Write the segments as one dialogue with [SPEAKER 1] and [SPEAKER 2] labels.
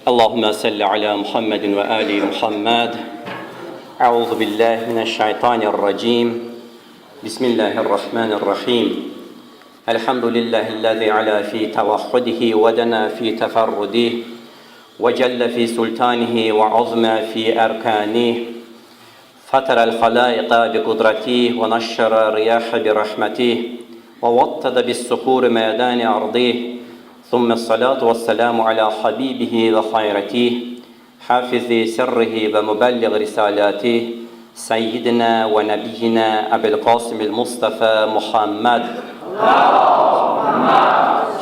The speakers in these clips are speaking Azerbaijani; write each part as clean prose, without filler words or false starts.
[SPEAKER 1] Allahümme salli ala Muhammedin ve ali Muhammed. Euzu billahi mineşşeytanirracim. Bismillahirrahmanirrahim. Elhamdülillahi'llezî ala fi tevahhudihi ve dena fi teferrudihi ve celle fi sultanihi ve azme fi erkanihi. Fateral halaika bi kudratihi ve neşşera riyaha bi rahmetihi ve vattede bis suhur meydani ardihi. ثم الصلاة والسلام على حبيبه وخيرته حافظ سره ومبلغ رسالاته سيدنا ونبينا أبي القاسم المصطفى محمد.
[SPEAKER 2] اللهم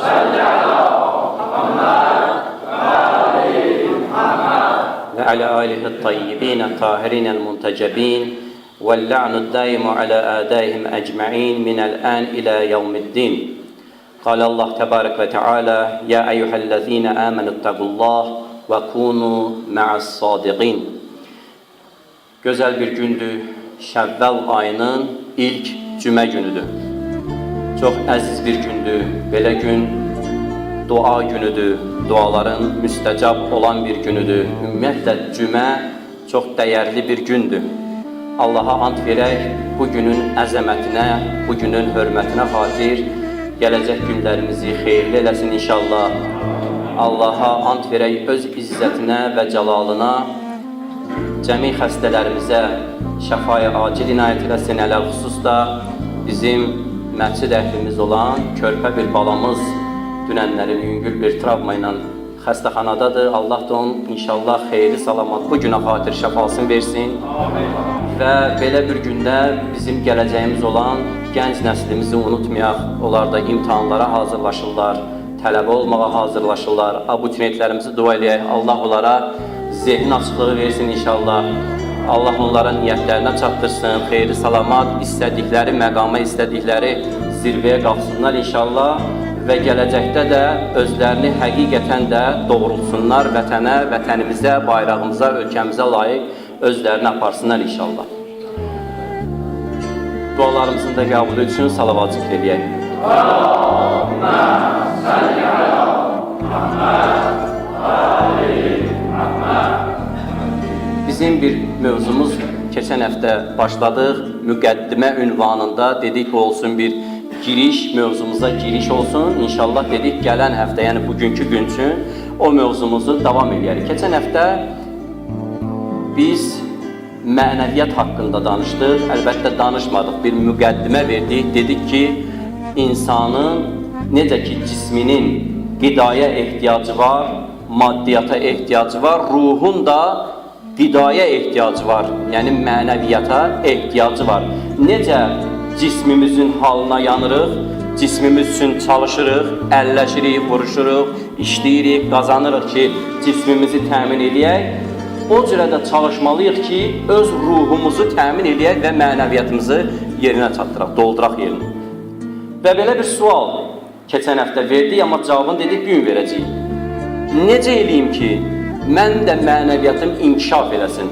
[SPEAKER 2] صل على محمد وآل محمد.
[SPEAKER 1] وعلى آله الطيبين الطاهرين المنتجبين واللعن الدائم على آدائهم أجمعين من الآن إلى يوم الدين. قال الله تبارك وتعالى يا أيها الذين آمنوا اتقوا الله وكونوا مع الصادقين. Gözəl bir gündür. Şəvvəl ayının ilk cümə günüdür. Çox əziz bir gündür. Belə gün dua günüdür. Duaların müstəcab olan bir günüdür. Ümumiyyətlə cümə çox dəyərli bir gündür. Allaha ant verək, bu günün əzəmətinə, bu günün hörmətinə xatir gələcək günlərimizi xeyirli eləsin inşallah. Allaha ant verək öz izzətinə və cəlalına, cəmi xəstələrimizə şəfaya acil inayət eləsin. Ələxüsus da bizim məscid əhlimiz olan körpə bir balamız dünənlərin yüngül bir travma ilə xəstəxanadadır. Allah da onun inşallah xeyirli salamat bu günə xatir şəfasını versin.
[SPEAKER 2] Amin.
[SPEAKER 1] Və belə bir gündə bizim gələcəyimiz olan gənc nəslimizi unutmayaq. Onlar da imtahanlara hazırlaşırlar, tələbə olmağa hazırlaşırlar. Abituriyentlərimizi dua eləyək. Allah onlara zehin açıqlığı versin inşallah. Allah onlara niyyətlərinə çatdırsın, xeyri salamat, istədikləri məqama, istədikləri zirvəyə qalxsınlar inşallah və gələcəkdə də özlərini həqiqətən də doğrultsunlar vətənə, vətənimizə, bayrağımıza, ölkəmizə layiq özlərini aparsınlar inşallah. Dualarımızın da qəbulu üçün salavat zikr eləyək.
[SPEAKER 2] Allahümme salli ala Muhammed ve ali Muhammed.
[SPEAKER 1] Bizim bir mövzumuz keçən həftə başladıq. Müqəddimə ünvanında dedik olsun bir giriş, mövzumuza giriş olsun. İnşallah dedik gələn həftə, yəni bugünkü gün üçün o mövzumuzu davam eləyərik. Keçən həftə biz mənəviyyat haqqında danışdıq. Əlbəttə danışmadıq, bir müqəddimə verdik. Dedik ki, insanın necə ki cisminin qidaya ehtiyacı var, maddiyata ehtiyacı var, ruhun da qidaya ehtiyacı var, yəni mənəviyyata ehtiyacı var. Necə cismimizin halına yanırıq, cismimiz üçün çalışırıq, əlləşirik, vuruşuruq, işləyirik, qazanırıq ki, cismimizi təmin eləyək. O cürə də çalışmalıyıq ki, öz ruhumuzu təmin eləyək və mənəviyyatımızı yerinə çatdıraq, dolduraq yerini. Və belə bir sual keçən həftə verdik, amma cavabını dedik, bu gün verəcəyik. Necə eləyim ki, mən də mənəviyyatım inkişaf eləsin?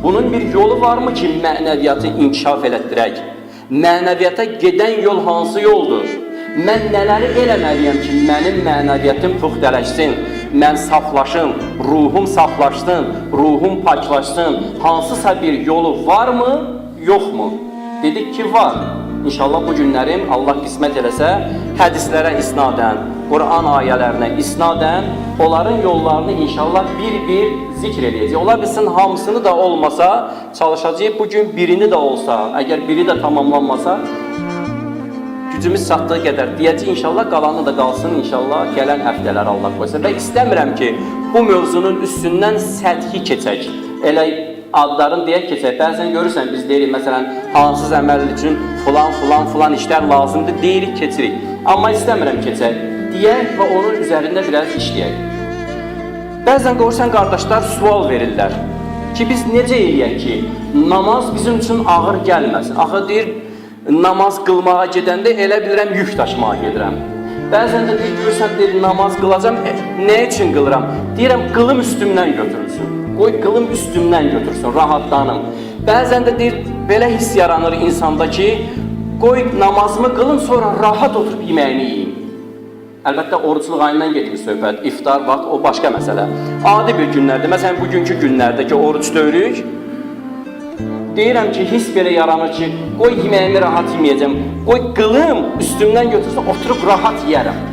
[SPEAKER 1] Bunun bir yolu varmı ki, mənəviyyatı inkişaf elətdirək? Mənəviyyata gedən yol hansı yoldur? Mən nələri eləməliyəm ki, mənim mənəviyyatım puxtələşsin, mən saflaşım, ruhum saflaşsın, ruhum paklaşsın? Hansısa bir yolu varmı, yoxmu? Dedik ki, var. İnşallah bu günlərim Allah qismət eləsə, hədislərə isnadən, Quran ayələrinə isnadən onların yollarını inşallah bir-bir zikr eləyəcəyik. Ola bilsin hamısını da olmasa çalışacağıq. Bugün birini də olsa, əgər biri də tamamlanmasa, gücümüz çatdığı qədər deyəcəyik inşallah, qalanı da qalsın inşallah gələn həftələr Allah qoysa. Və istəmirəm ki, bu mövzunun üstündən səthi keçək. Elə adlarını deyək keçək. Bəzən görürsən biz deyirik məsələn hansız əməl üçün filan filan filan işlər lazımdır deyirik, keçirik. Amma istəmirəm keçək. Deyək və onun üzərində biraz işləyək. Bəzən görürsən qardaşlar sual verirlər ki, biz necə eləyək ki, namaz bizim üçün ağır gəlməsin. Axı deyir, namaz qılmağa gedəndə elə bilirəm yük daşımağa gedirəm. Bəzən də deyir, görürsən deyir, namaz qılacam, nə üçün qılıram? Deyirəm, qılım üstümdən götürülsün. Qoy qılım üstümdən götürsün, rahatlanım. Bəzən də deyir, belə hiss yaranır insanda ki, qoy namazımı qılım, sonra rahat oturub yeməyini yeyim. Əlbəttə orucluq ayından getmir söhbət. İftar vaxt o başqa məsələ. Adi bir günlərdə, məsələn bugünkü günlərdə ki oruc döyürük, deyirəm ki, hiss belə yaranır ki, qoy yeməyimi rahat yeməyəcəm. Qoy qılım üstümdən götürsün, oturub rahat yeyərəm.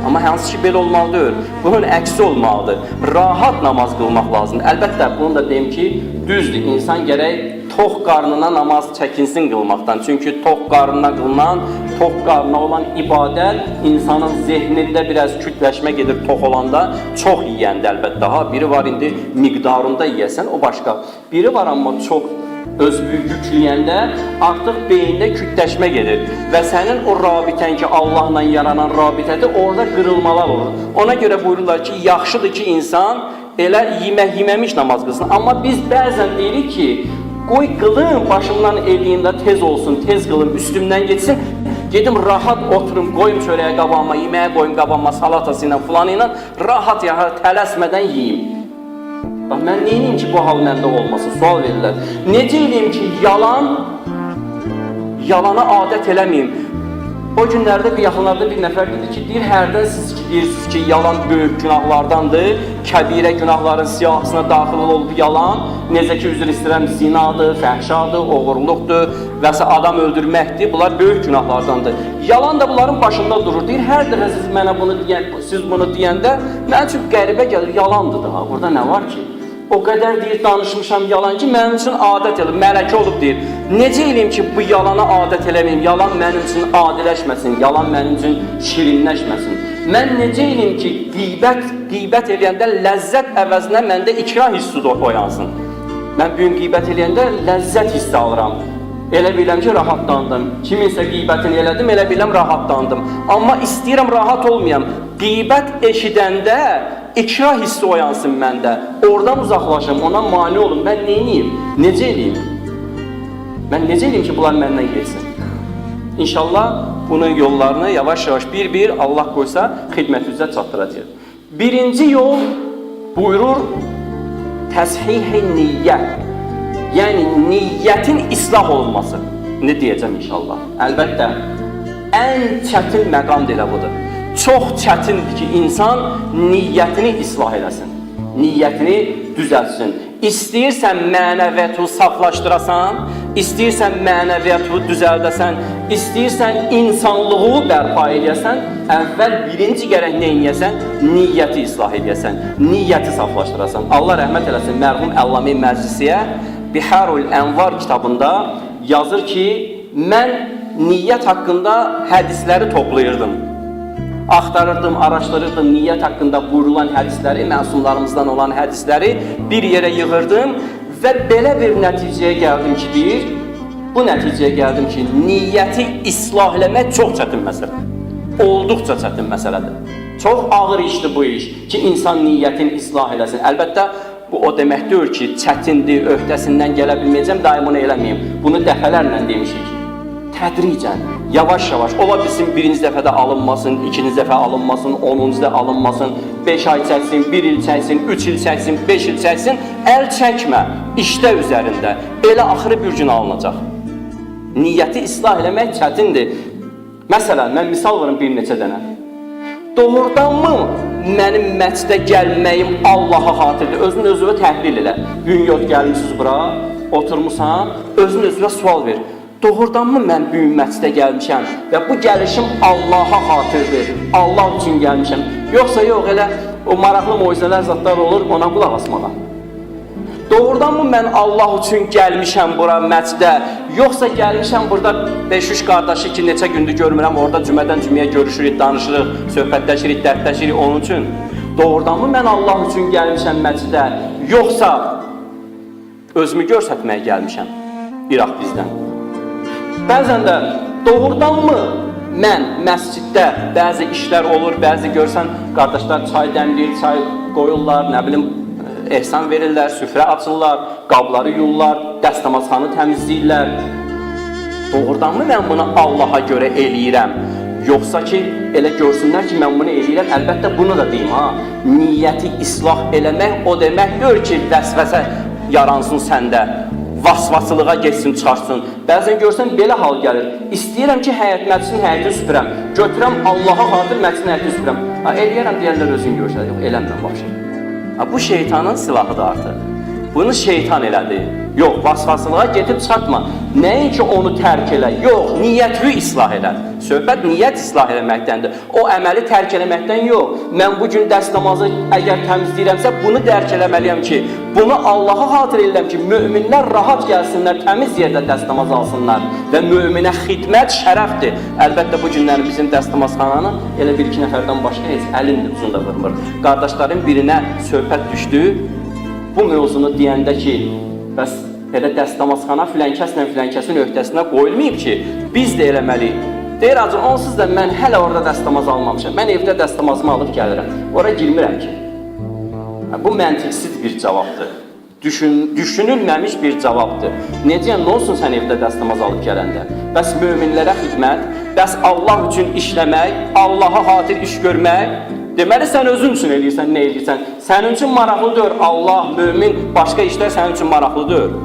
[SPEAKER 1] Amma hansı ki belə olmalı deyil. Bunun əksi olmalıdır. Rahat namaz qılmaq lazımdır. Əlbəttə bunu da deyim ki, düzdür, insan gərək tox qarnına namaz çəkinsin qılmaqdan. Çünki tox qarnına qılınan, tox qarnına olan ibadət insanın zehnində biraz kütləşmə gedir tox olanda, çox yeyəndə əlbəttə. Ha, biri var indi miqdarında yeyəsən, o başqa. Biri var amma çox özünü yükləyəndə artıq beyində kütləşmə gedir və sənin o rabitən ki, Allahla yaranan rabitədir, orada qırılmalar olur. Ona görə buyururlar ki, yaxşıdır ki, insan elə yemək yeməmiş namaz qılsın. Amma biz bəzən deyirik ki, qoy qılım, başımdan eləyim də tez olsun, tez qılım, üstümdən getsin. Gedim rahat oturum, qoyum çörəyə qabağıma, yeməyə qoyum qabağıma, salatası ilə, filanı ilə, rahat rahat tələsmədən yeyim. Bax, mən nə edeyim ki, bu hal məndə olmasın? Sual verirlər. Necə eləyim ki, yalana adət eləməyim? O günlərdə bir yaxınlarda bir nəfər dedi ki, deyir, hərdən siz ki, deyirsiniz ki, yalan böyük günahlardandır, kəbirə günahların siyahısına daxil olub yalan, necə ki, üzr istəyirəm, zinadır, fəhşadır, oğurluqdur və s. adam öldürməkdir, bunlar böyük günahlardandır. Yalan da bunların başında durur. Deyir, hər dəfə siz mənə bunu deyən, siz bunu deyəndə mənim üçün qəribə gəlir, yalandır daha. Burada nə var ki? O qədər deyir, danışmışam yalan ki, mənim üçün adət eləyib, mələkə olub deyir. Necə eləyim ki, bu yalana adət eləməyim, yalan mənim üçün adiləşməsin, yalan mənim üçün şirinləşməsin. Mən necə eləyim ki, qeybət eləyəndə ləzzət əvəzinə məndə ikrah hissi oyansın. Mən bu gün qeybət eləyəndə ləzzət hissi alıram. Elə biləm ki, rahatlandım. Kiminsə qeybətini elədim, elə biləm rahatlandım. Amma istəyirəm rahat olmayam. Qeybət eşidəndə ikrah hissi oyansın məndə. Oradan uzaqlaşım, ona mane olum. Mən nə edeyim? Necə eləyim? Mən necə eləyim ki, bunlar məndən getsin? İnşallah bunun yollarını yavaş-yavaş bir-bir Allah qoysa xidmətinizə çatdıracaq. Birinci yol buyurur təshih-i niyyət. Yəni niyyətin islah olunması. Nə deyəcəm inşallah? Əlbəttə, ən çətin məqam da elə budur. Çox çətindir ki, insan niyyətini islah eləsin, niyyətini düzəltsin. İstəyirsən mənəviyyatı saflaşdırasan, istəyirsən mənəviyyatı düzəldəsən, istəyirsən insanlığı bərpa eləyəsən, əvvəl birinci gərək nə eləyəsən? Niyyəti islah eləyəsən, niyyəti saflaşdırasan. Allah rəhmət eləsin mərhum Əllamə Məclisiyə Biharul Ənvar kitabında yazır ki, mən niyyət haqqında hədisləri toplayırdım. Axtarırdım, araşdırırdım niyyət haqqında buyurulan hədisləri, məsumlarımızdan olan hədisləri bir yerə yığırdım və belə bir nəticəyə gəldim ki, deyir, bu nəticəyə gəldim ki, niyyəti islah eləmək çox çətin məsələdir. Olduqca çətin məsələdir. Çox ağır işdir bu iş ki, insan niyyətini islah eləsin. Əlbəttə, bu o demək deyil ki, çətindir, öhdəsindən gələ bilməyəcəm, daim bunu eləməyim. Bunu dəfələrlə demişik. Tədricən, yavaş-yavaş, ola bilsin birinci dəfədə alınmasın, ikinci dəfə alınmasın, 10-cu də alınmasın, 5 ay çəksin, 1 il çəksin, 3 il çəksin, 5 il çəksin, əl çəkmə, işdə üzərində. Elə axırı bir gün alınacaq. Niyyəti islah eləmək çətindir. Məsələn, mən misal verim bir neçə dənə. Doğrudanmı mənim məscidə gəlməyim Allaha xatirdir? Özün özünə təhlil elə. Gün yox gəlmisiniz bura, oturmusan, özün özünə sual ver. Doğrudanmı mən bu gün məscidə gəlmişəm və bu gəlişim Allaha xatirdir, Allah üçün gəlmişəm. Yoxsa yox, elə o maraqlı moizələr zətlər olur, ona qulaq asmağa. Doğrudanmı mən Allah üçün gəlmişəm bura məscidə, yoxsa gəlmişəm burada 5-3 qardaşı ki, neçə gündür görmürəm, orada cümədən cüməyə görüşürük, danışırıq, söhbətləşirik, dərdləşirik onun üçün. Doğrudanmı mən Allah üçün gəlmişəm məscidə, yoxsa özümü göstərməyə gəlmişəm İraq bizdən. Bəzən də doğrudanmı mən məsciddə bəzi işlər olur, bəzi görsən qardaşlar çay dəmləyir, çay qoyurlar, nə bilim ehsan verirlər, süfrə açırlar, qabları yuyurlar, dəstəmazxanı təmizləyirlər. Doğrudanmı mən bunu Allaha görə eləyirəm? Yoxsa ki, elə görsünlər ki, mən bunu eləyirəm, əlbəttə bunu da deyim ha. Niyyəti islah eləmək o demək deyil ki, vəsvəsə yaransın səndə. Vasvasılığa getsin, çıxarsın. Bəzən görsən belə hal gəlir. İstəyirəm ki, həyət məscidin həyətini süpürəm. Götürəm Allaha xatir məscidin həyətini süpürəm. Ha, eləyərəm deyərlər özün görsən. Yox, eləmirəm vəbşə. Ha, bu şeytanın silahıdır artıq. Bunu şeytan elədi. Yox, vasvasılığa getib çatma. Nəinki onu tərk elə, yox, niyyətvi islah elə. Söhbət niyyət islah eləməkdəndir. O əməli tərk eləməkdən yox. Mən bu gün dəst namazı əgər təmizləyirəmsə, bunu dərk eləməliyəm ki, bunu Allaha xatir eləyirəm ki, möminlər rahat gəlsinlər, təmiz yerdə dəst namazı alsınlar və möminə xidmət şərəfdir. Əlbəttə bu günləri bizim dəst namazxananı elə bir-iki nəfərdən başqa heç əlin uzun da vurmur. Qardaşların birinə söhbət düşdü. Bu mövzunu deyəndə ki, bəs elə dəstəmazxana filankəslə filankəsin öhdəsinə qoyulmayıb ki, biz də eləməliyik. Deyir hacı, onsuz da mən hələ orada dəstəmaz almamışam. Mən evdə dəstəmazımı alıb gəlirəm. Ora girmirəm ki. Bu məntiqsiz bir cavabdır. Düşünülməmiş bir cavabdır. Necə yəni, nə olsun sən evdə dəstəmaz alıb gələndə? Bəs möminlərə xidmət, bəs Allah üçün işləmək, Allaha xatir iş görmək. Deməli, sən özün üçün eləyirsən, nə eləyirsən? Sənin üçün maraqlı deyil. Allah, mömin, başqa işlər sənin üçün maraqlı deyil.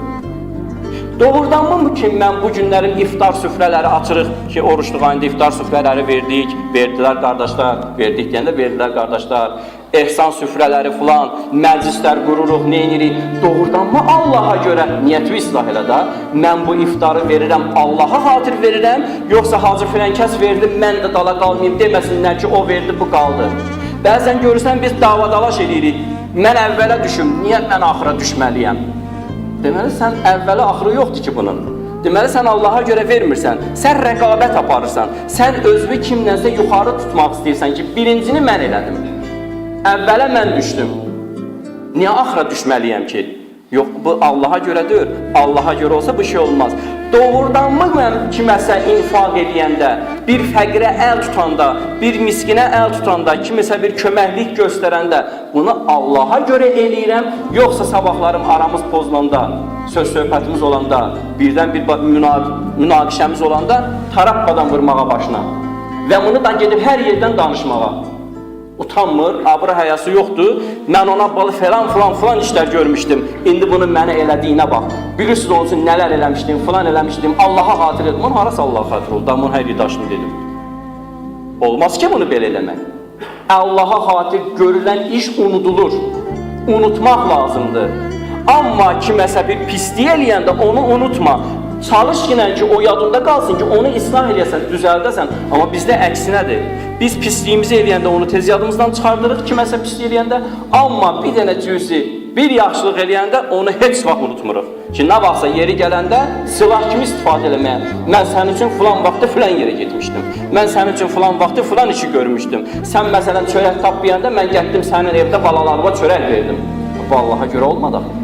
[SPEAKER 1] Doğrudanmı ki, mən bu günlərin iftar süfrələri açırıq ki, oruçluq ayında iftar süfrələri verdik, verdilər qardaşlar, verdik deyəndə verdilər qardaşlar, ehsan süfrələri filan, məclislər qururuq, nə edirik? Doğrudanmı Allaha görə niyyəti islah elə də? Mən bu iftarı verirəm, Allaha xatir verirəm, yoxsa hacı filan kəs verdi, mən də dala qalmayım deməsinlər ki, o verdi, bu qaldı. Bəzən görürsən biz davadalaş eləyirik. Mən əvvələ düşüm, niyə mən axıra düşməliyəm? Deməli, sən əvvəli axırı yoxdur ki bunun. Deməli, sən Allaha görə vermirsən, sən rəqabət aparırsan, sən özünü kimlənsə yuxarı tutmaq istəyirsən ki, birincini mən elədim, əvvələ mən düşdüm. Niyə axıra düşməliyəm ki? Yox, bu Allaha görə deyil. Allaha görə olsa bu şey olmaz. Doğrudanmı mən kiməsə infaq eləyəndə, bir fəqirə əl tutanda, bir miskinə əl tutanda, kimisə bir köməklik göstərəndə bunu Allaha görə eləyirəm, yoxsa sabahlarım aramız pozulanda, söz söhbətimiz olanda, birdən bir münaqişəmiz olanda tarappadan vurmağa başına və bunu da gedib hər yerdən danışmağa. Utanmır, abır həyası yoxdur. Mən ona balı falan filan filan işlər görmüşdüm. İndi bunun mənə elədiyinə bax. Bilirsiniz onun üçün nələr eləmişdim, filan eləmişdim. Allaha xatir etdim. Onun harası Allaha xatir oldu? Mən hər daşını dedim. Olmaz ki bunu belə eləmək. Allaha xatir görülən iş unudulur. Unutmaq lazımdır. Amma kiməsə bir pislik eləyəndə onu unutma. Çalış ki, o yadında qalsın ki, onu islah eləyəsən, düzəldəsən. Amma bizdə əksinədir. Biz pisliyimizi eləyəndə onu tez yadımızdan çıxardırıq, kiməsə pislik eləyəndə. Amma bir dənə cüzi, bir yaxşılıq eləyəndə onu heç vaxt unutmuruq. Ki, nə vaxtsa yeri gələndə silah kimi istifadə eləməyə. Mən sənin üçün filan vaxtı filan yerə getmişdim. Mən sənin üçün filan vaxtı filan işi görmüşdüm. Sən məsələn çörək tapmayanda mən getdim sənin evdə balalarıma çörək verdim. Bu Allaha görə olmadı axı.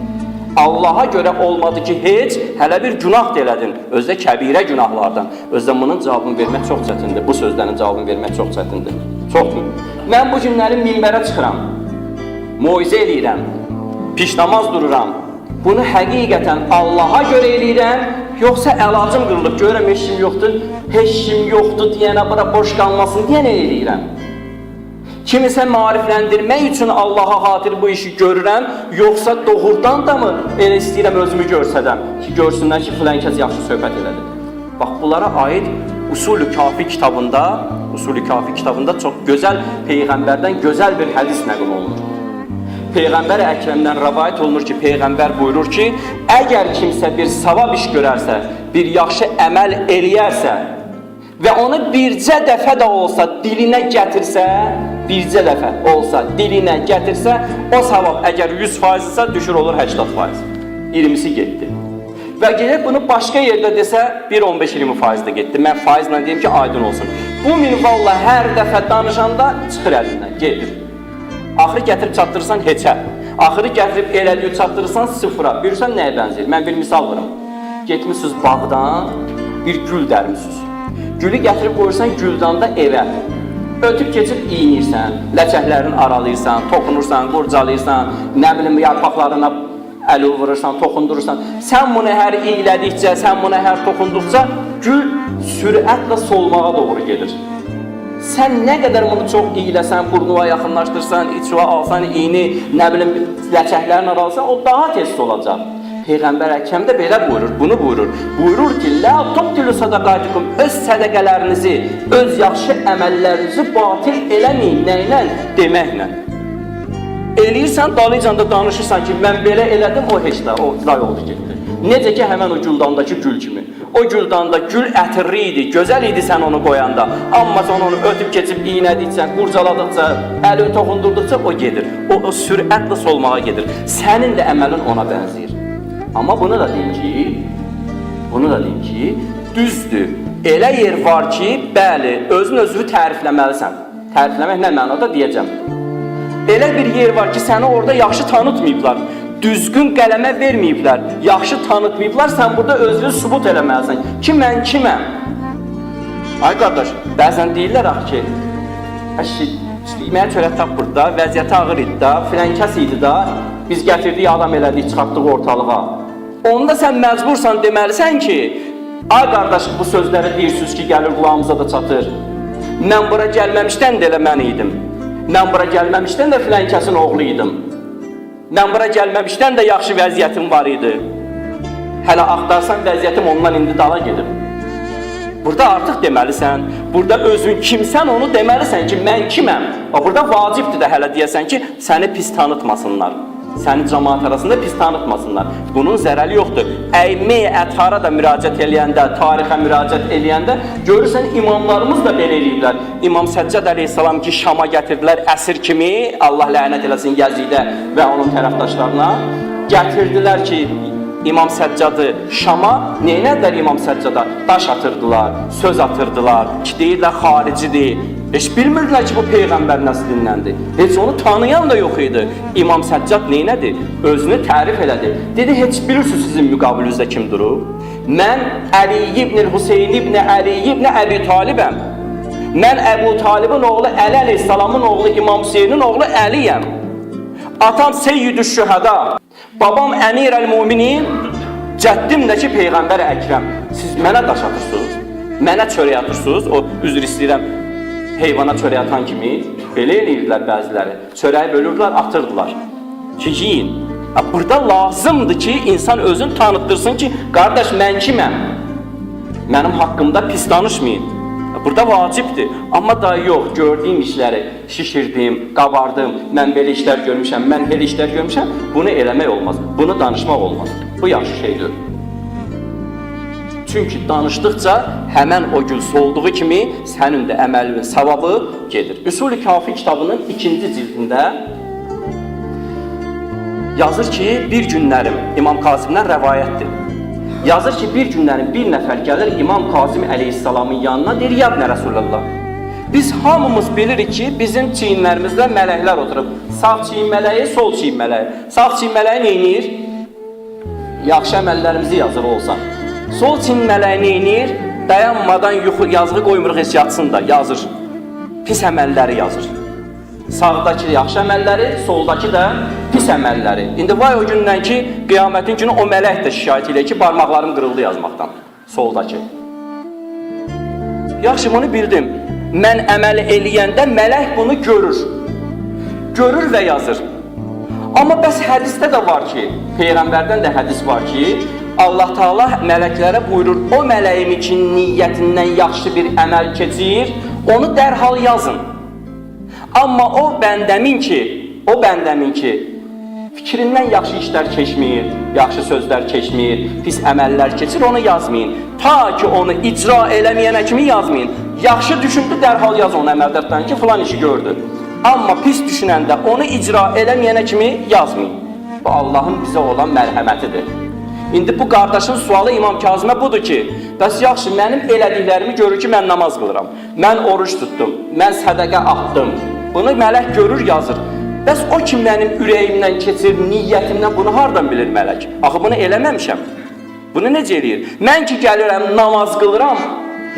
[SPEAKER 1] Allaha görə olmadı ki, heç hələ bir günah da elədin. Özdə kəbirə günahlardan. Özdə bunun cavabını vermək çox çətindir. Bu sözlərin cavabını vermək çox çətindir. Çox. Mən bu günləri minbərə çıxıram. Moizə eləyirəm. Pişnamaz dururam. Bunu həqiqətən Allaha görə eləyirəm, yoxsa əlacım qırılıb, görürəm heç kim yoxdur, heç kim yoxdur deyənə bura boş qalmasın deyənə eləyirəm. Kimisə maarifləndirmək üçün Allaha xatir bu işi görürəm, yoxsa doğrudan da mı elə istəyirəm özümü görsədəm ki, görsünlər ki, filan kəs yaxşı söhbət elədi. Bax, bunlara aid Usulü Kafi kitabında, Usulü Kafi kitabında çox gözəl peyğəmbərdən gözəl bir hədis nəql olunur. Peyğəmbər Əkrəmdən rəvayət olunur ki, peyğəmbər buyurur ki, əgər kimsə bir savab iş görərsə, bir yaxşı əməl eləyərsə və onu bircə dəfə də olsa dilinə gətirsə, bircə dəfə olsa dilinə gətirsə, o savab əgər 100% isə düşür olur 80%. 20-si getdi. Və gedib bunu başqa yerdə desə 1-15-20% də getdi. Mən faizlə deyim ki, aydın olsun. Bu minvalla hər dəfə danışanda çıxır əlindən, gedir. Axırı gətirib çatdırırsan heçə. Axırı gətirib elədiyi çatdırırsan sıfıra. Bilirsən nəyə bənzəyir? Mən bir misal vurum. Getmişsiniz bağdan bir gül dərmişsiniz. Gülü gətirib qoyursan güldanda evə. Ötüb keçib iyinirsən, ləçəklərini aralayırsan, toxunursan, qurcalayırsan, nə bilim yarpaqlarına əl vurursan, toxundurursan. Sən bunu hər iylədikcə, sən bunu hər toxunduqca gül sürətlə solmağa doğru gedir. Sən nə qədər bunu çox iyləsən, burnuva yaxınlaşdırsan, içuva alsan iyini, nə bilim ləçəklərini aralasan, o daha tez solacaq. Peyğəmbər Əkrəm də belə buyurur, bunu buyurur. Buyurur ki, "Lə tubtilu sadaqatikum" öz sədaqələrinizi, öz yaxşı əməllərinizi batil eləməyin, nə ilə? Deməklə. Eləyirsən, dalıcan da danışırsan ki, mən belə elədim, o heç də, o zay oldu getdi. Necə ki, həmən o güldandakı gül kimi. O güldanda gül ətirli idi, gözəl idi sən onu qoyanda. Amma sən onu ötüb keçib iynədikcə, qurcaladıqca, əlini toxundurduqca o gedir. O sürətlə solmağa gedir. Sənin də əməlin ona bənzəyir. Amma bunu da deyim ki, düzdür. Elə yer var ki, bəli, özün özünü tərifləməlisən. Tərifləmək nə mənada deyəcəm. Elə bir yer var ki, səni orada yaxşı tanıtmayıblar. Düzgün qələmə verməyiblər, yaxşı tanıtmayıblar, sən burada özünü sübut eləməlisən ki, mən kiməm? Ay qardaş, bəzən deyirlər axı ki, yeməyə çörək tapmır da, vəziyyəti ağır idi da, filan kəs idi da, biz gətirdik, adam elədik, çıxartdıq ortalığa. Onda sən məcbursan deməlisən ki, ay qardaş, bu sözləri deyirsiniz ki, gəlir qulağımıza da çatır. Mən bura gəlməmişdən də elə mən idim. Mən bura gəlməmişdən də filan kəsin oğlu idim. Mən bura gəlməmişdən də yaxşı vəziyyətim var idi. Hələ axtarsan vəziyyətim ondan indi dala gedib. Burada artıq deməlisən, burada özün kimsən onu deməlisən ki, mən kiməm. Burada vacibdir də hələ deyəsən ki, səni pis tanıtmasınlar. Səni cəmaat arasında pis tanıtmasınlar. Bunun zərəri yoxdur. Əyməyə əthara da müraciət eləyəndə, tarixə müraciət eləyəndə görürsən imamlarımız da belə eləyiblər. İmam Səccad əleyhissalam ki, Şama gətirdilər əsir kimi, Allah lənət eləsin Yəzidə və onun tərəfdaşlarına. Gətirdilər ki, İmam Səccadı Şama, neynədilər İmam Səccada? Daş atırdılar, söz atırdılar ki, deyirlər xaricidir. Heç bilmirdilər ki, bu Peyğəmbər nəslindəndir. Heç onu tanıyan da yox idi. İmam Səccad neynədi? Özünü tərif elədi. Dedi, heç bilirsiniz sizin müqabilinizdə kim durub? Mən Əli ibn Hüseyin ibn Əli ibn Əbi Talibəm. Mən Əbu Talibin oğlu Əli əleyhissalamın oğlu İmam Hüseynin oğlu Əliyəm. Atam Seyyidü Şühəda, babam Əmir əl-Müminin, cəddim də ki Peyğəmbər Əkrəm. Siz mənə daş atırsınız, mənə çörək atırsınız, o üzr istəyirəm, heyvana çörək atan kimi belə eləyirdilər bəziləri. Çörəyi bölürdülər, atırdılar ki, yiyin. Burada lazımdır ki, insan özünü tanıtdırsın ki, qardaş mən kiməm? Mənim haqqımda pis danışmayın. Burada vacibdir. Amma da yox, gördüyüm işləri şişirdim, qabardım, mən belə işlər görmüşəm, mən elə işlər görmüşəm, bunu eləmək olmaz, bunu danışmaq olmaz. Bu yaxşı şeydir. Çünki danışdıqca həmən o gül solduğu kimi sənin də əməlinin savabı gedir. Üsul-i Kafi kitabının 2-ci cildində yazır ki, bir günlərim, İmam Kazimdən rəvayətdir. Yazır ki, bir günlərin bir nəfər gəlir İmam Kazim əleyhissalamın yanına, deyir, ya ibn Rəsulullah, biz hamımız bilirik ki, bizim çiyinlərimizdə mələklər oturub. Sağ çiyin mələyi, sol çiyin mələyi. Sağ çiyin mələyi neynir? Yaxşı əməllərimizi yazır olsa. Sol çiyin mələyi neynir? Dayanmadan yuxu, yazığı qoymuruq heç yatsın da, yazır. Pis əməlləri yazır. Sağdakı yaxşı əməlləri, soldakı da pis əməlləri. İndi vay o gündən ki, qiyamətin günü o mələk də şikayət eləyir ki, barmaqlarım qırıldı yazmaqdan, soldakı. Yaxşı, bunu bildim. Mən əməl eləyəndə mələk bunu görür. Görür və yazır. Amma bəs hədisdə də var ki, Peyğəmbərdən də hədis var ki, Allah Teala mələklərə buyurur, o mələyim ki, niyyətindən yaxşı bir əməl keçir, onu dərhal yazın. Amma o bəndəmin ki, fikrindən yaxşı işlər keçmir, yaxşı sözlər keçmir, pis əməllər keçir, onu yazmayın. Ta ki onu icra eləməyənə kimi yazmayın. Yaxşı düşündü, dərhal yaz onu əməldərdən ki, filan işi gördü. Amma pis düşünəndə onu icra eləməyənə kimi yazmayın. Bu Allahın bizə olan mərhəmətidir. İndi bu qardaşın sualı İmam Kazımə budur ki, bəs yaxşı, mənim elədiklərimi görür ki, mən namaz qılıram, mən oruc tutdum, mən sədəqə atdım. Bunu mələk görür, yazır. Bəs o ki, mənim ürəyimdən keçir, niyyətimdən bunu hardan bilir mələk? Axı, bunu eləməmişəm. Bunu necə eləyir? Mən ki, gəlirəm, namaz qılıram,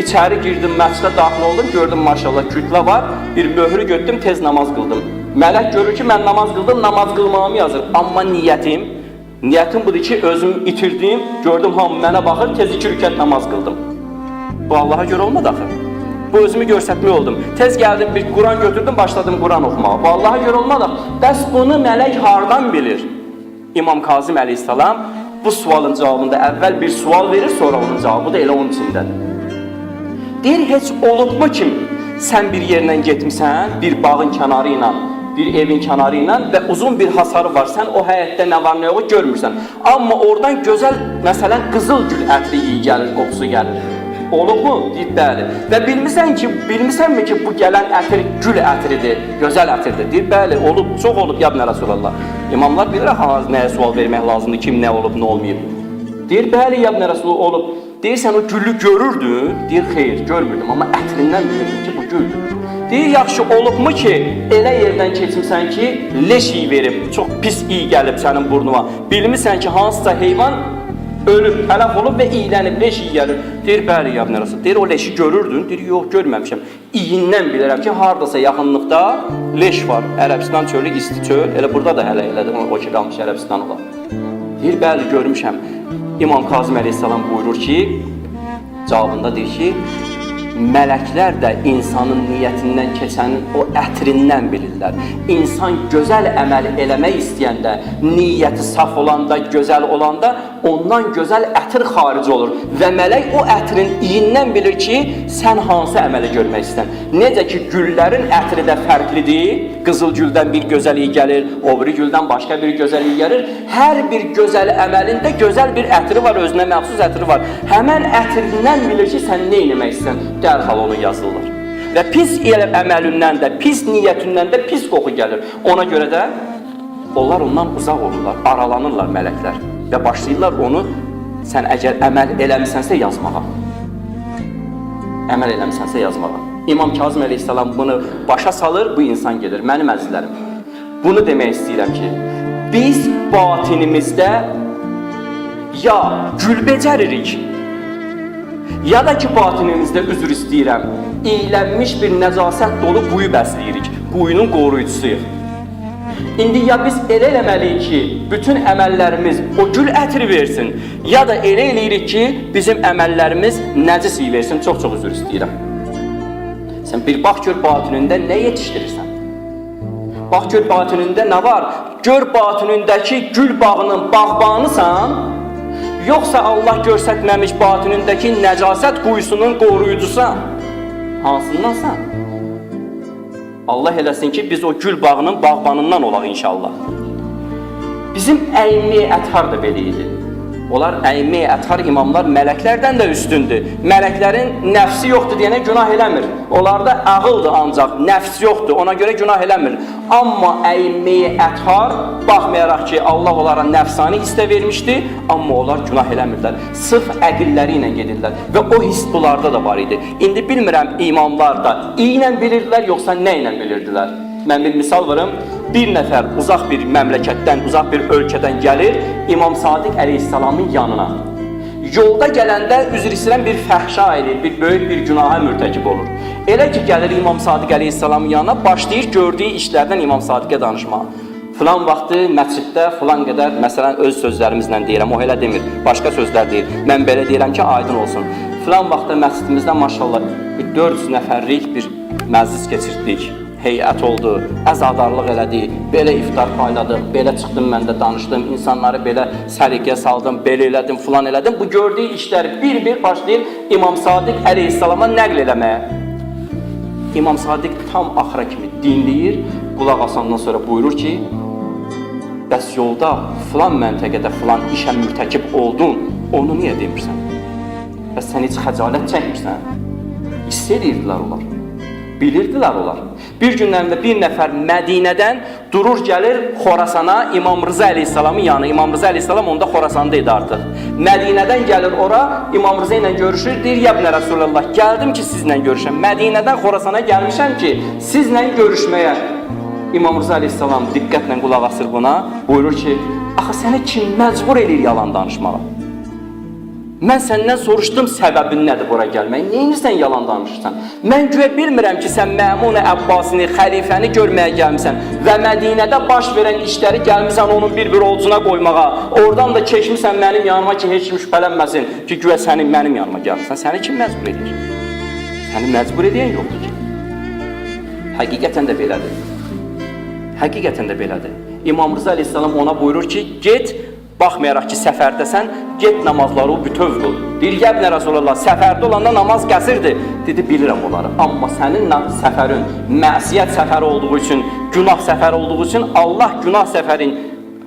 [SPEAKER 1] içəri girdim, məscidə daxil oldum, gördüm, maşallah, kütlə var, bir möhrü götürdüm, tez namaz qıldım. Mələk görür ki, mən namaz qıldım, namaz qılmağımı yazır. Amma niyyətim budur ki, özümü itirdim, gördüm, hamı mənə baxır, tez 2 rükət namaz qıldım. Bu Allaha görə olmadı axı. Bu özümü göstərmək oldum. Tez gəldim, bir Quran götürdüm, başladım Quran oxumağa. Bu Allaha görə olmadı. Bəs bunu mələk hardan bilir? İmam Kazım əleyhissalam Bu sualın cavabında əvvəl bir sual verir, sonra onun cavabı da elə onun içindədir. Deyir, heç olubmu ki, sən bir yerlə getmisən, bir bağın kənarı ilə, bir evin kənarı ilə və uzun bir hasarı var. Sən o həyətdə nə var, nə yox görmürsən. Amma oradan gözəl, məsələn, qızıl gül ətri iyi gəlir, qoxusu gəlir. Olubmu? Deyir, bəli. Və bilmirsən ki, bilmirsənmi ki, bu gələn ətir gül ətridir, gözəl ətirdir. Deyir, bəli, olub, çox olub, ya ibn Rəsulallah. İmamlar bilir axı nəyə sual vermək lazımdır, kim nə olub, nə olmayıb. Deyir, bəli, ya ibn Rəsulullah, olub. Deyir, sən o gülü görürdün? Deyir, xeyr, görmürdüm, amma ətrindən bilirdim ki, bu güldür. Deyir, yaxşı, olubmu ki, elə yerdən keçmisən ki, leş iyi verib, çox pis iyi gəlib sənin burnuna. Bilmirsən ki, hansısa heyvan ölüb, tələf olub və iylənib, leş iyi gəlir. Deyir, bəli, ya ibn Rəsul. Deyir, o leşi görürdün? Deyir, yox, görməmişəm. İyindən bilirəm ki, hardasa yaxınlıqda leş var. Ərəbistan çölü, isti çöl. Elə burada da hələ elədir, o ki, qalmış Ərəbistan olar. Deyir, bəli, görmüşəm. İmam Kazım əleyhissalam buyurur ki, cavabında deyir ki, mələklər də insanın niyyətindən keçənin o ətrindən bilirlər. İnsan gözəl əməl eləmək istəyəndə, niyyəti saf olanda, gözəl olanda ondan gözəl ətir xaric olur və mələk o ətrin iyindən bilir ki, sən hansı əməli görmək istəyirsən. Necə ki, güllərin ətri də fərqlidir. Qızıl güldən bir gözəl iyi gəlir, o biri güldən başqa bir gözəl iyi gəlir. Hər bir gözəl əməlində gözəl bir ətri var, özünə məxsus ətri var. Həmən ətrindən bilir ki, sən nə etmək istəyirsən, dərhal onu yazırlar. Və pis əməlindən də, pis niyyətindən də pis qoxu gəlir. Ona görə də onlar ondan uzaq olurlar, aralanırlar mələklər və başlayırlar onu sən əgər əməl eləmisənsə yazmağa. Əməl eləmisənsə yazmağa. İmam Kazım əleyhissalam bunu başa salır, bu insan gedir. Mənim əzizlərim, bunu demək istəyirəm ki, biz batinimizdə ya gül becəririk, ya da ki, batinimizdə üzr istəyirəm, iylənmiş bir nəcasət dolu quyu bəsləyirik, quyunun qoruyucusuyuq. İndi ya biz elə eləməliyik ki, bütün əməllərimiz o gül ətri versin, ya da elə eləyirik ki, bizim əməllərimiz nəcis iyi versin. Çox-çox üzr istəyirəm. Sən bir bax gör batinində nə yetişdirirsən. Bax gör batinində nə var? Gör batinindəki gül bağının bağbanısan, yoxsa Allah göstərməmiş batinindəki nəcasət quyusunun qoruyucusan? Hansındansan? Allah eləsin ki, biz o gül bağının bağbanından olaq inşallah. Bizim əyimmi əthar da belə idi. Onlar əyimmi əthar imamlar mələklərdən də üstündür. Mələklərin nəfsi yoxdur deyənə günah eləmir. Onlarda ağıldır ancaq, nəfs yoxdur. Ona görə günah eləmir. Amma əyimmi əthar baxmayaraq ki, Allah onlara nəfsani hissə vermişdi, amma onlar günah eləmirlər. Sırf əqilləri ilə gedirlər və o hiss bunlarda da var idi. İndi bilmirəm imamlar da iyi ilə bilirdilər, yoxsa nə ilə bilirdilər? Mən bir misal varım. Bir nəfər uzaq bir məmləkətdən, uzaq bir ölkədən gəlir İmam Sadiq əleyhissalamın yanına. Yolda gələndə üzr istəyirəm bir fəhşa edir, bir böyük bir günaha mürtəkib olur. Elə ki gəlir İmam Sadiq əleyhissalamın yanına, başlayır gördüyü işlərdən İmam Sadiqə danışmağa. Filan vaxtı məsciddə filan qədər, məsələn öz sözlərimizlə deyirəm, o elə demir, başqa sözlər deyir. Mən belə deyirəm ki, aydın olsun. Filan vaxtda məscidimizdə maşallah bir 400 nəfərlik bir məclis keçirtdik. Heyət oldu, əzadarlıq elədi, belə iftar payladıq, belə çıxdım mən də danışdım, insanları belə səliqəyə saldım, belə elədim, filan elədim. Bu gördüyü işləri bir-bir başlayır İmam Sadiq əleyhissalama nəql eləməyə. İmam Sadiq tam axıra kimi dinləyir, qulaq asandan sonra buyurur ki, bəs yolda filan məntəqədə filan işə mürtəkib oldun, onu niyə demirsən? Bəs sən heç xəcalət çəkmirsən? Hiss edirdilər onlar. Bilirdilər onlar. Bir günlərində bir nəfər Mədinədən durur gəlir Xorasana İmam Rıza əleyhissalamın yanı. İmam Rıza əleyhissalam onda Xorasanda idi artıq. Mədinədən gəlir ora, İmam Rıza ilə görüşür, deyir: "Ya ibn Rəsulullah, gəldim ki sizlə görüşəm. Mədinədən Xorasana gəlmişəm ki, sizlə görüşməyə." İmam Rıza əleyhissalam diqqətlə qulaq asır buna, buyurur ki: "Axı səni kim məcbur eləyir yalan danışmağa? Mən səndən soruşdum səbəbin nədir bura gəlmək? Neyinirsən yalan danışırsan? Mən güya bilmirəm ki, sən Məmun Əbbasini, xəlifəni görməyə gəlmisən və Mədinədə baş verən işləri gəlmisən onun bir-bir ovcuna qoymağa. Oradan da keçmisən mənim yanıma ki, heç kim şübhələnməsin ki, güya sənin mənim yanıma gəlmisən. Səni kim məcbur edir? Səni məcbur edən yoxdur ki. Həqiqətən də belədir. Həqiqətən də belədir. İmam Rıza əleyhissalam ona buyurur ki, get Baxmayaraq ki, səfərdəsən, get namazları bütöv qıl. Deyir, ya İbn Rəsulullah, səfərdə olanda namaz qəsirdir. Dedi, bilirəm onları. Amma sənin səfərin məsiyyət səfəri olduğu üçün, günah səfəri olduğu üçün Allah günah səfərin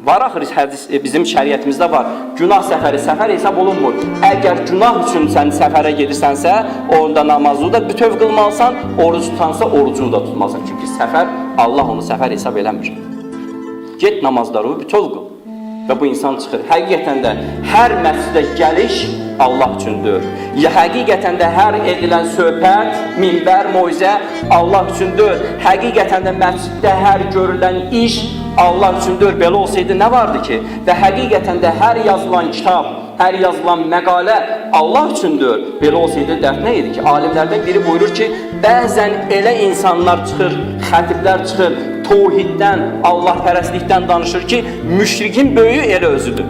[SPEAKER 1] var axır hədis bizim şəriətimizdə var. Günah səfəri səfər hesab olunmur. Əgər günah üçün sən səfərə gedirsənsə, onda namazı da bütöv qılmalısan, oruc tutansa orucunu da tutmalısan. Çünki səfər Allah onu səfər hesab eləmir. Get namazları bütöv qıl. Və bu insan çıxır. Həqiqətən də hər məscidə gəliş Allah üçündür. Ya həqiqətən də hər edilən söhbət, minbər, moizə Allah üçündür. Həqiqətən də məsciddə hər görülən iş Allah üçündür. Belə olsaydı nə vardı ki? Və həqiqətən də hər yazılan kitab, hər yazılan məqalə Allah üçündür. Belə olsaydı dərd nə idi ki? Alimlərdən biri buyurur ki, bəzən elə insanlar çıxır, xətiblər çıxır, tohiddən, Allahpərəstlikdən danışır ki, müşrikin böyüyü elə özüdür.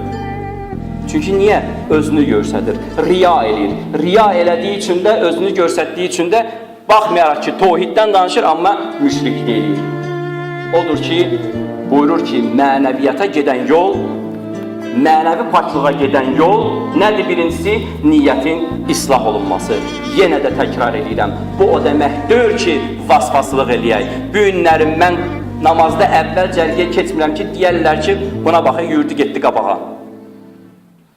[SPEAKER 1] Çünki niyə? Özünü göstərir, riya eləyir. Riya elədiyi üçün də, özünü göstərdiyi üçün də baxmayaraq ki, tohiddən danışır, amma müşriklik eləyir. Odur ki, buyurur ki, mənəviyyata gedən yol, mənəvi paklığa gedən yol nədir? Birincisi, niyyətin islah olunması. Yenə də təkrar edirəm, bu o demək deyil ki, vasvaslıq eləyək. Bu günləri mən namazda əvvəl cərgəyə keçmirəm ki, deyərlər ki, buna baxın, yürüdü getdi qabağa.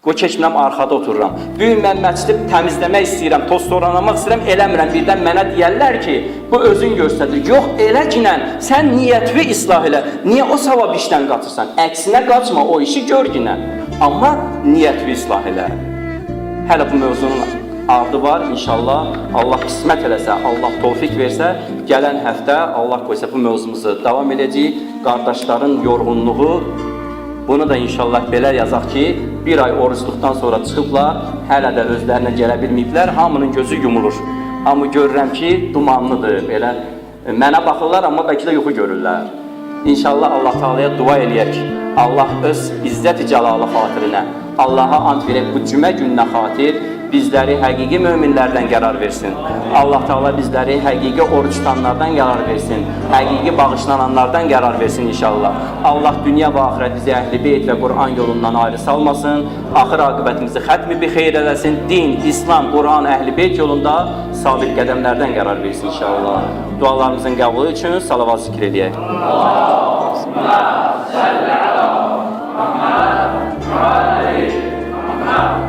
[SPEAKER 1] Qoy keçmirəm, arxada otururam. Bu gün mən məscidi təmizləmək istəyirəm, toz toranlamaq istəyirəm, eləmirəm. Birdən mənə deyərlər ki, bu özün göstərir. Yox, elə kinən, sən niyyətini islah elə. Niyə o savab işdən qaçırsan? Əksinə qaçma, o işi gör ginə. Amma niyyətini islah elə. Hələ bu mövzunun ardı var. İnşallah Allah qismət eləsə, Allah tövfiq versə, gələn həftə Allah qoysa bu mövzumuzu davam edəcəyik. Qardaşların yorğunluğu, bunu da inşallah belə yazaq ki, bir ay orucluqdan sonra çıxıblar, hələ də özlərinə gələ bilməyiblər, hamının gözü yumulur. Hamı görürəm ki, dumanlıdır, belə mənə baxırlar, amma bəlkə də yuxu görürlər. İnşallah Allah Taalaya dua eləyək. Allah öz izzət-i cəlalı xatirinə, Allaha ant verək bu cümə gününə xatir bizləri həqiqi möminlərdən qərar versin. Allah Taala bizləri həqiqi oruc tutanlardan qərar versin. Həqiqi bağışlananlardan qərar versin inşallah. Allah dünya və axirət bizi əhl-i beyt və Quran yolundan ayrı salmasın. Axır aqibətimizi xətmi bi xeyr eləsin. Din, İslam, Quran, əhl-i beyt yolunda sabit qədəmlərdən qərar versin inşallah. Dualarımızın qəbulu üçün salavat zikr eləyək.
[SPEAKER 2] Allahümme salli ala Muhammed ve ali Muhammed.